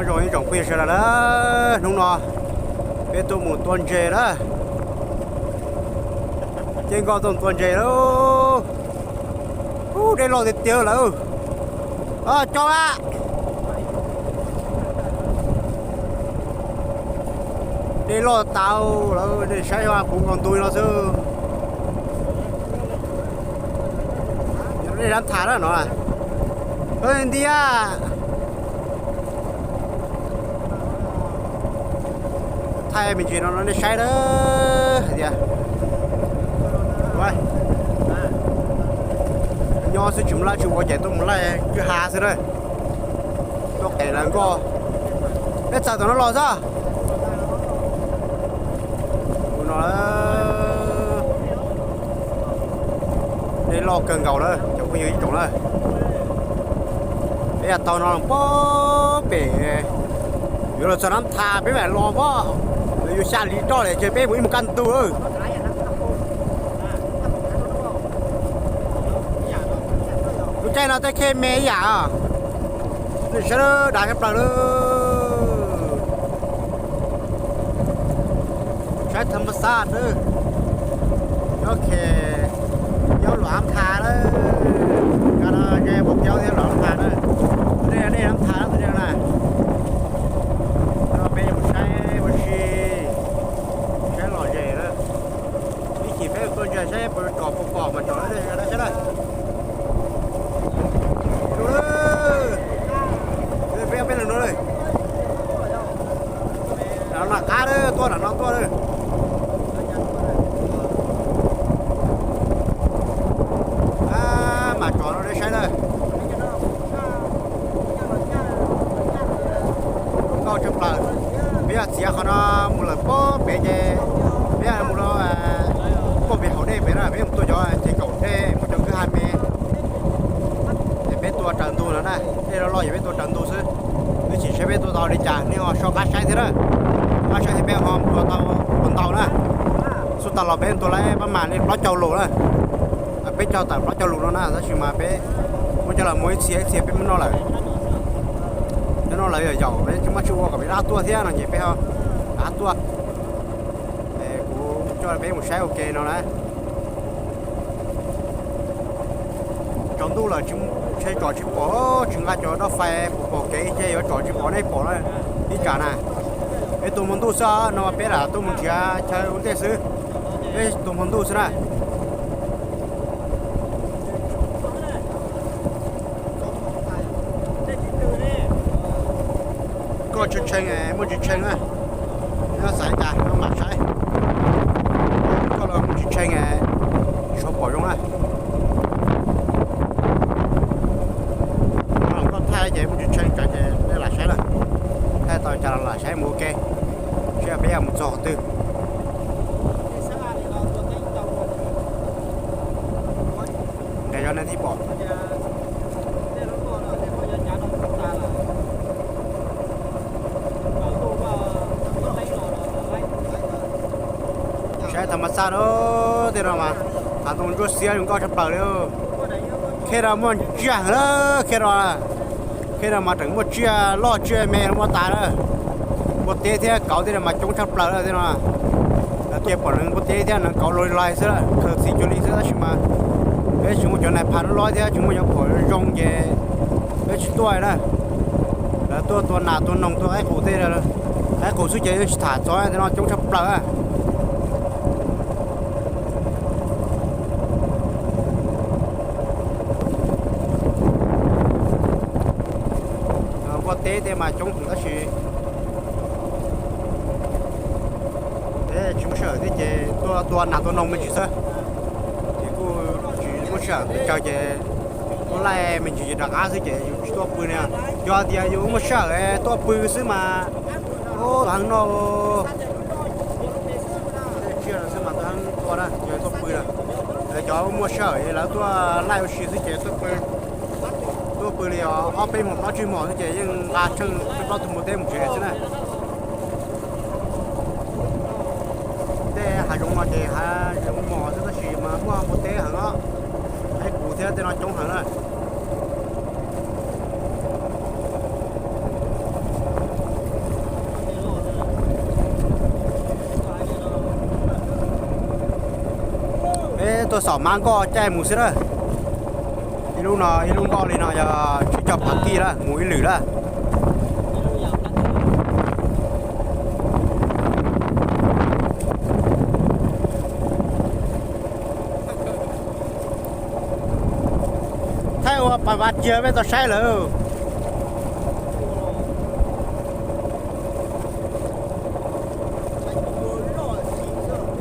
Nyob zoo ib tsoom phooj ywg sawv daws na, hnub no peb tuaj mus tua ntses na, Ceeb Nkoj tuaj mus tua ntses lauj. Ub, dej loj tiag tiag lawm. Coj a. Dej loj tas lawm, nej saib kuv nkaus ntu no xwb. Dej dab tham na no. Ntiab. Thaij me ntsis no nej saib na, hais tias nyob xwb tsis muaj lab tsis ua ces tuaj mus laij kwj ha xwb na. Tuaj qev lawv nkoj, peb txawm tom no los xwb. Tus no dej loj kawg nkaus na cov phooj ywg ib tsoom na. Peb yog tau no pob pem, yuav los txog Nab Tha peb mam los pob, yuav xya hlis roj lawm ces peb mus ib mus kaj ntug. Lub caij no tej khej me ib yam, nej saib dav tshaj plaws lawm. Saib thas mas xaj dawb, nyob khes, nyob Luam Nab Tha lawm. Cov no ces Pov Tiab thiab Luam Nab Tha na, nej Nab Tha tus dej na. No peb yuav mus saib ua si, saib lom zem na. Ib chim peb tuaj ntsia saib puas tsom puas pom mas tsom dej saib na. Peb peb no, no qab tuaj no tuaj. Mas tsom no saib na. Nkauj tshaj plaws. Peb yog txiav qhov no mus lawm pob pem ces peb mus rau pob pem haus dej pem na, peb mus tua cov ces kaum dej mus cov kwj ha me. Ces peb tua raws ntug no na, dej loj loj ces peb tua raws ntug xwb. Ib chim saib peb tua tau li cas nej ho soj qab saib thiab na. Qab saib thiab peb ho tua tau puas ntau na. Xub tas los peb tua lawm pab mas li plaub caug lus na. Peb caug tawm plaub caug lus no na, tab sis mas peb muab coj los muag ib txhia ib txhia peb muab noj lawm. Cov no lawv yog yaum peb tsis muab tsis ua kom peb dab tuaj thiab no ces peb ho dab tuaj. Kuv coj peb mus saib ua ke no na. Tsaus ntuj lawm ntshe tsom tsis pom, tsis nqa cov dab fais puas pom kev ces yuav tsom tsis pom nej pom ib tsam na. Peb tua hmo ntuj xwb no mas peb lam tuaj mus nrhiav chaw ua ntej xwb. Peb tua hmo ntuj xwb na. Nkoj tshee tshee muaj tsis tshee na, nyob xav cas no mam saib. Nkoj los muaj tsis tshee, tsis tshua pom zoo na. Nkoj thaij ces muaj tsis tshee tsam ces nej lam saib lawm. Thaij tau cas los lam saib mus ua ke, seb peb yuav mus txog qhov twg. Nqes zog nej thiaj pom. Saib thas mas xaj na, tej no mas hav ntoo ntsuab xiab zoo nkauj tshaj plaws li. Khej no muaj tsiaj heev na, khej no, khej no mas tseem muaj tsiaj loj tsiaj me muaj tas na. Npua teb thiab kauv tej no mas coob tshaj plaws na tej no. Lawv tias pom neeg npua teb thiab neeg kauv loj loj xwb, khaws txhij cuag li xwb tab sis mas peb tsis muaj cov nais phas loj loj thiab tsis muaj cov phuam zoo ces peb tsis tuaj na. Lawv tuaj tua nas tua noog tua qaib qus tej, qaib qus xwb ces yeej tsis tham txog tej no coob tshaj plaws. Npua teb tej mas coob heev tab sis tsis muaj sij hawm thiab ces tuaj tua nas tua noog me ntsis xwb. Ces kuj tsis muaj sij hawm pes tsawg ces tuaj laij me ntsis ces rov qab xwb ces yus tsis tuaj pw na. Yog tias yus muaj sij hawm tuaj pw xwb mas, ub, heev no. Tsiaj xwb mas tuaj heev tua na, yog tuaj pw na. Cov muaj sij hawm lawv tuaj laij ua si xwb ces tuaj pw li ob peb hmos plaub tsib hmos xwb ces yeej nqa tsheej plaub tug npua teb mus tsev xwb na. Tej hav zoov no ces hav zoov mos xwb tab sis mas muaj npua teb heev os, qaib qus thiab tej no coob heev na. Tuaj xom mab nkoj caij mus xwb na. Ib lub no ib lub nkoj li no yog tsib caug phav kij lawm, mus ib lwm lawm. Thaij ua pas vas kiag peb tau saib lawm.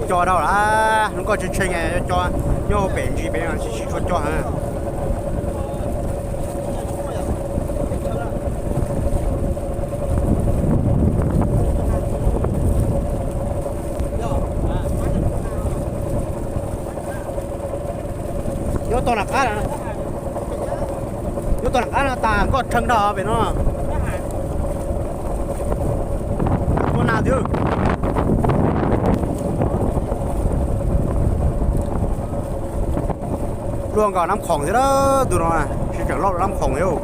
Co dhau lawm, lub nkoj tshee tshee co, nyob hauv pem ntsis pem no tsis tshua co heev. Nyob tau nram qab, nyob tau nram qab no tas nkoj tshee dhau pem no. Tua nas twb luaj nkaus Nab Khoom thiab tus no, tsis tseem loj Nab Khoom thiab.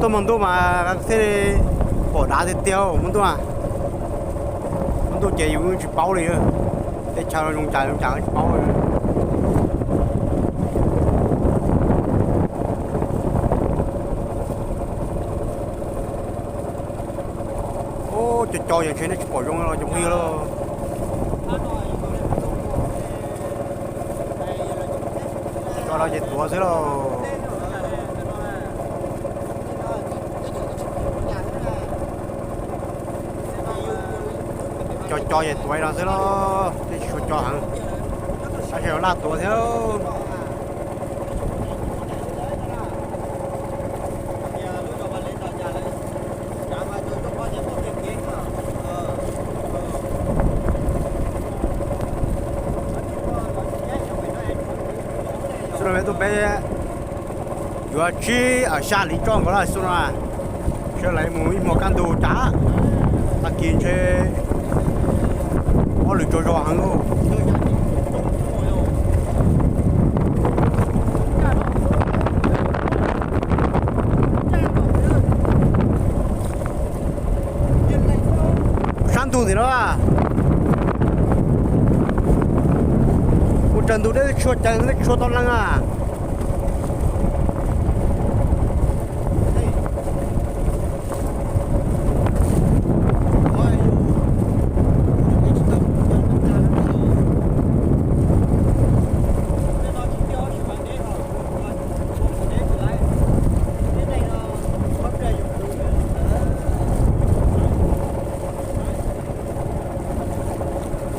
Tuaj hmo ntuj mas thiaj li pom dav tiag tiag hmo ntuj. Hmo ntuj ces yus tsis paub li, tej chaw zoo cas zoo cas tsis paub li. Ub, co co yeej ntshe nej tsis pom zoo los cov phooj ywg lauj. Co no ces tuav xwb lauj. Co co ces tuav no xwb lauj, tej tsis tshua co heev. Tab sis laj tuav thiab. Xub no peb tuaj peb yuav tsib xya hli tso nkaus lawm xub no. Sawv lawv mus ib hmos kaj ntug cas, tag kis ntshe ob lwm tsaug zog heev lauj. Sab ntug tim no, mus raws ntug deb tshua caw deb tshua tau leej a.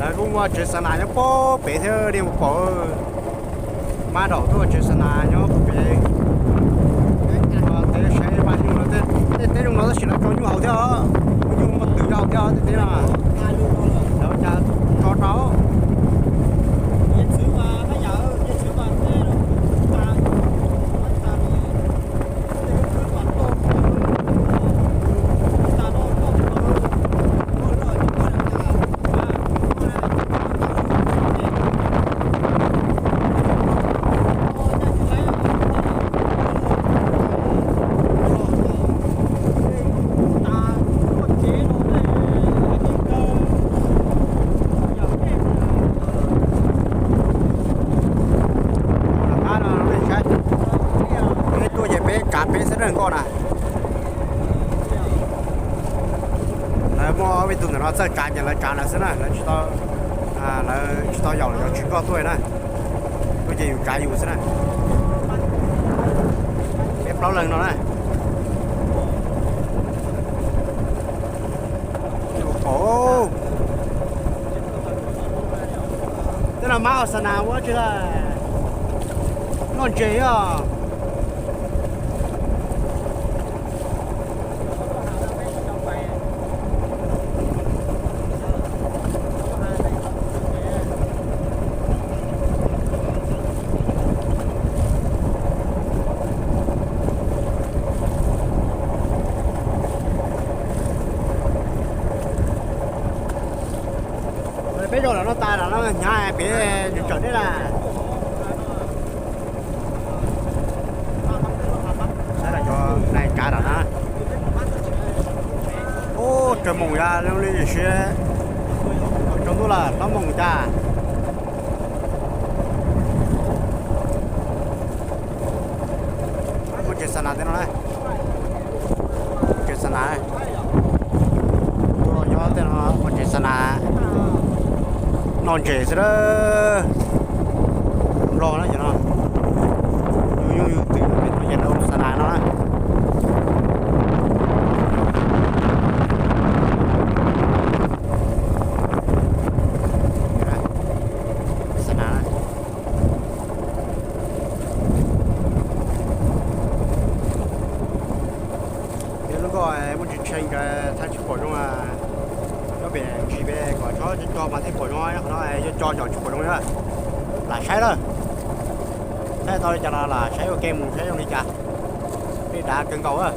Lawv kuj muaj tsev xa nas nyob pem thiab, nej mus pom, mab daum tuaj tsev xa nas nyob pem. Tej teb zoo no tab sis lawv tso nyuj hauv thiab os, nyuj muaj twm hauv thiab os tej teb no. Lawv cas tso rau. Peb tuaj ces peb tsav peb xwb na nkoj na. Lawv muaj ob peb tug ntawm no txawj tsav ces lawv tsav lawv xwb na, lawv tsis tau, lawv tsis tau yaum cov tswv nkoj tuaj na. Tuaj ces yus tsav yus xwb na. Peb plaub leeg no na. Tej no mab os xa nas ua tsi lawm, noj ntses os. Peb zaum los no tas los no hnyav pem nws tsawm deb lawm. Saib los cov nai tsav lawm na. Ub, tsawg moos yog li siab, tsaus ntuj lawm plaub moos cas. Xa nas tej no na, tsev xa nas, tuaj nyob tej no ua tsev xa nas noj ntses xwb a. Nplog na cov no, yus yooj yus twm pem no ces lawv ua xa nas no na. Xa nas na. Lub nkoj muaj tsis tshee, thaj tsis pom zoo, nyob pem ntsis pem kom tsob cog mas thiaj pom zoo, qhov no yog cog cov tsis pom zoo na. Lam saib lawm, saib tau li cas los lam saib ua ke mus saib zoo li cas. Dej dav kawg nkaus a.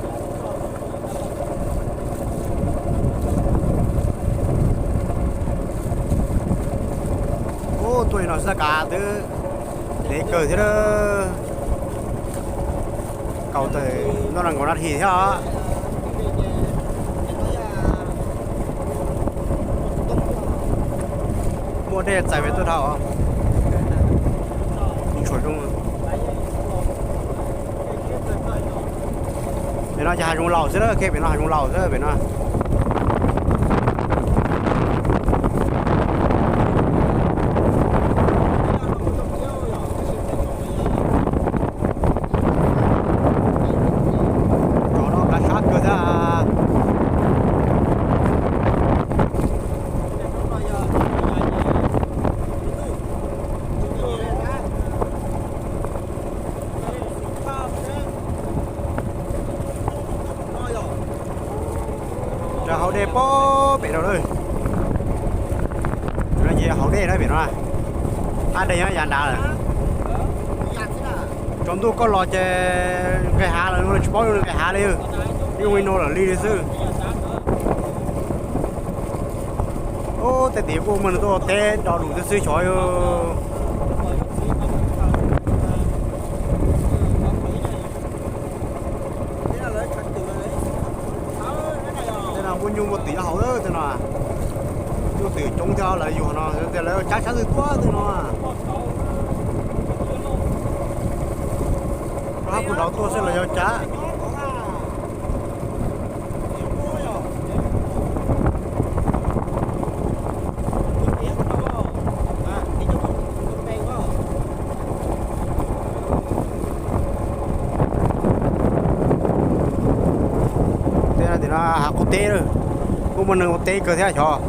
Ub, tuaj li no xwb kav twb dev kawg thiab. Kaus tawm noj nkaum na thi thiab os. Muaj dej txais pem tuaj dhau os. Tshuav zoo. Pem no ces hav zoov laus xwb, pem no hav zoov laus xwb pem no. Cov no kav sab kawg thiab. Rau hauv dej pem rau lawm. Hauv dej na pem no, qab dej nyob yav nrad lawm. Tsaus ntuj koj los ces nqes hav lawm, tsis paub nqes hav li, yeej ua ib no lawm li xwb. Ub, tej tim kuj muaj neeg tuaj ua teb do dus xwb xwb xyov. Tej no muaj nyuj muaj twm nyob hauv tej no. Nyuj twm coob thiab lawv yug no, lawv cab sab twg tuaj tej no. Rau hab puag nraud tuaj xwb los yog cab. Tej no tim no hav qub teb lawm, kuj muaj neeg ua teb kawg thiab xyov.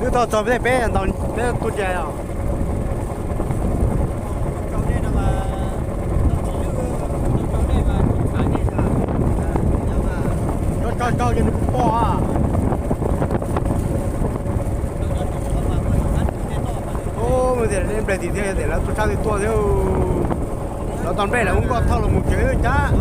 Twb tau txog peb, peb ntaus peb tuaj cas os. Tso tso ces nws kuj pom. Ub, tias nej nplej tim thiab tias lawv tuaj sab twg tuaj thiab. Lawv tau nplej lawv ua nkoj thauj los mus tsev cab.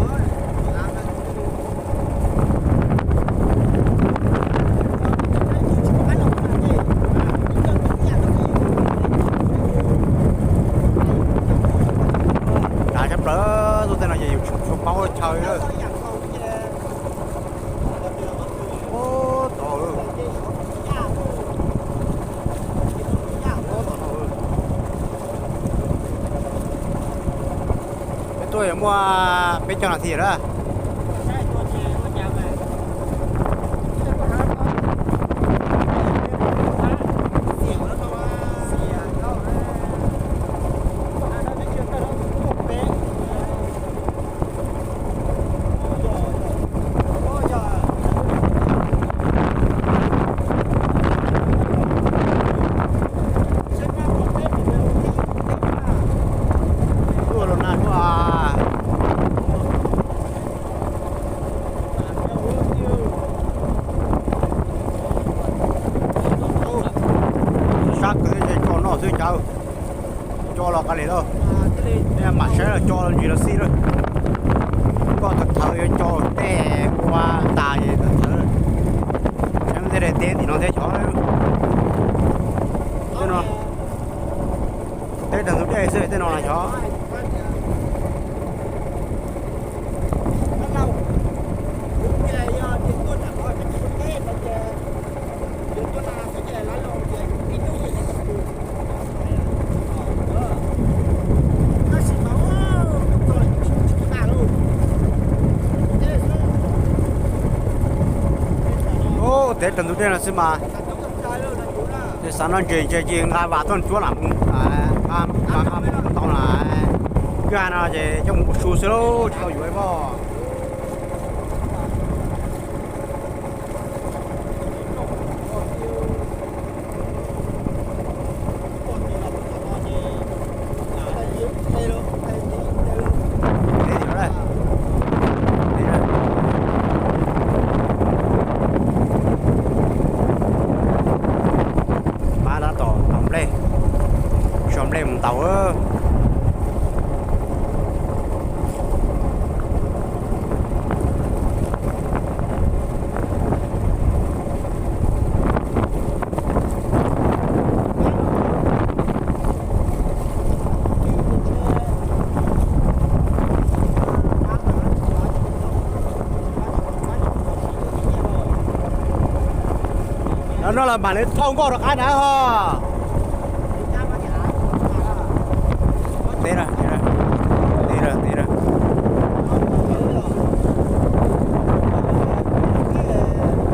Dav tshaj plaws, tuaj tej no ces yus tsis tshua paub chaw li. Ub, tod. Peb tuaj yuav muaj peb caug nas this lawm. Tuaj los nag tuaj. Xwb cov, co los qab li lawm. Mam saib los co los ntsis los xij lawm. Koj tawm thawv yuav co tej ua tas es tawm thawv. Saib tej daim teb tim no thiab xyov. Tej no, teb rag ntug dej xwb, tej no los xyov. Ub, teb rag ntug dej no xwb mas. Ces xav noj ntses ntses ces nqa vas tuaj cuab lam mus, nqa mus tau na. Kwj ha no ces coj mus ua su xwb lauj, tsis tau yuav ib pob. Pab tab tom ntaus nplej, so nplej mus ntaus. Lawv no los mam li thauj nkoj rov qab na ho. Tib, tib, tib,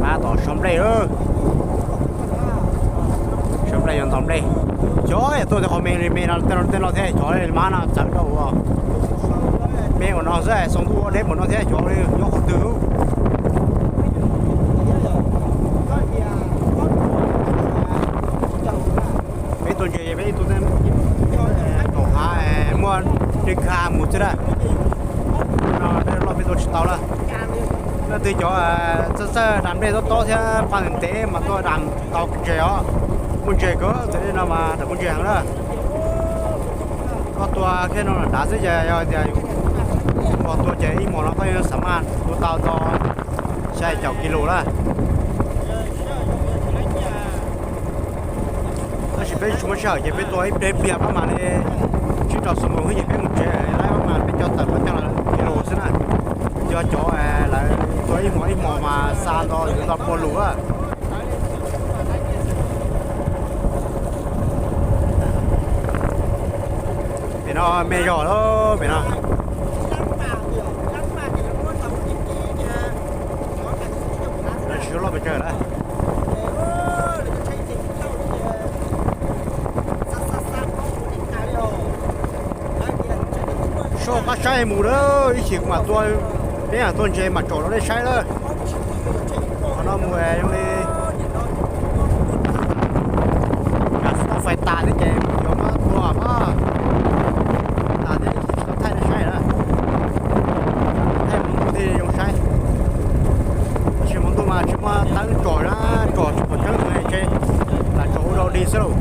pab tom so nplej. So nplej yog ntaus nplej. Xyov yog tuaj tej qhov me li me no tej no tej no thiab xyov li mas no txawv rau ua me ua no xwb, xoo ntuj ua deb mus no thiab xyov li nyob qhov twg. Peb tua ntses peb ib tug kaum hav muaj dej kha mus xwb na. No tej loj peb tua tsis tau na. Leej twg cov txawj txawj dam nplej tob tob thiab paj ntev ntev mas tuaj dam tau ntses os. Muaj ntses kawg, txawm dej no mas dam muaj ntses heev na. Koj tua kiag no dav xwb ces yog tias yus npog tua ces ib hmos no koj yeej xav mas tua tau tau xya caum kis lus lawm. Tab sis peb tsis muaj sij hawm ces peb tua ib pliag ib pliag pab mas li tsib rau xu mus xwb ces peb mus tsev lawm pab mas peb cov tawm pab coj lawm kis lus xwb na. Yog cov lawv tua ib hmos ib hmos mas xa nto yuav nto pua lus a. Pem no me zog lawm pem no. Lawv tsis suav loj pes tsawg lawm. Soj qab saib mus lawm, ib chim kuv mam tua, peb mam tua ntses mam tsom rau nej saib lawm. Qhov no mus zoo li tsis tau fais tas thiab ces yuav muab tua pab tas thiab tsis tau thaij nej saib na. Thaij hmo ntuj thiaj zoo saib. Tab sis hmo ntuj mas tsis muaj teeb tsom na, tsom tsis pom teeb ces lam tsom ua dau dig xwb lauj.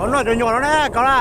Koj noj cov nyuam no na koj na.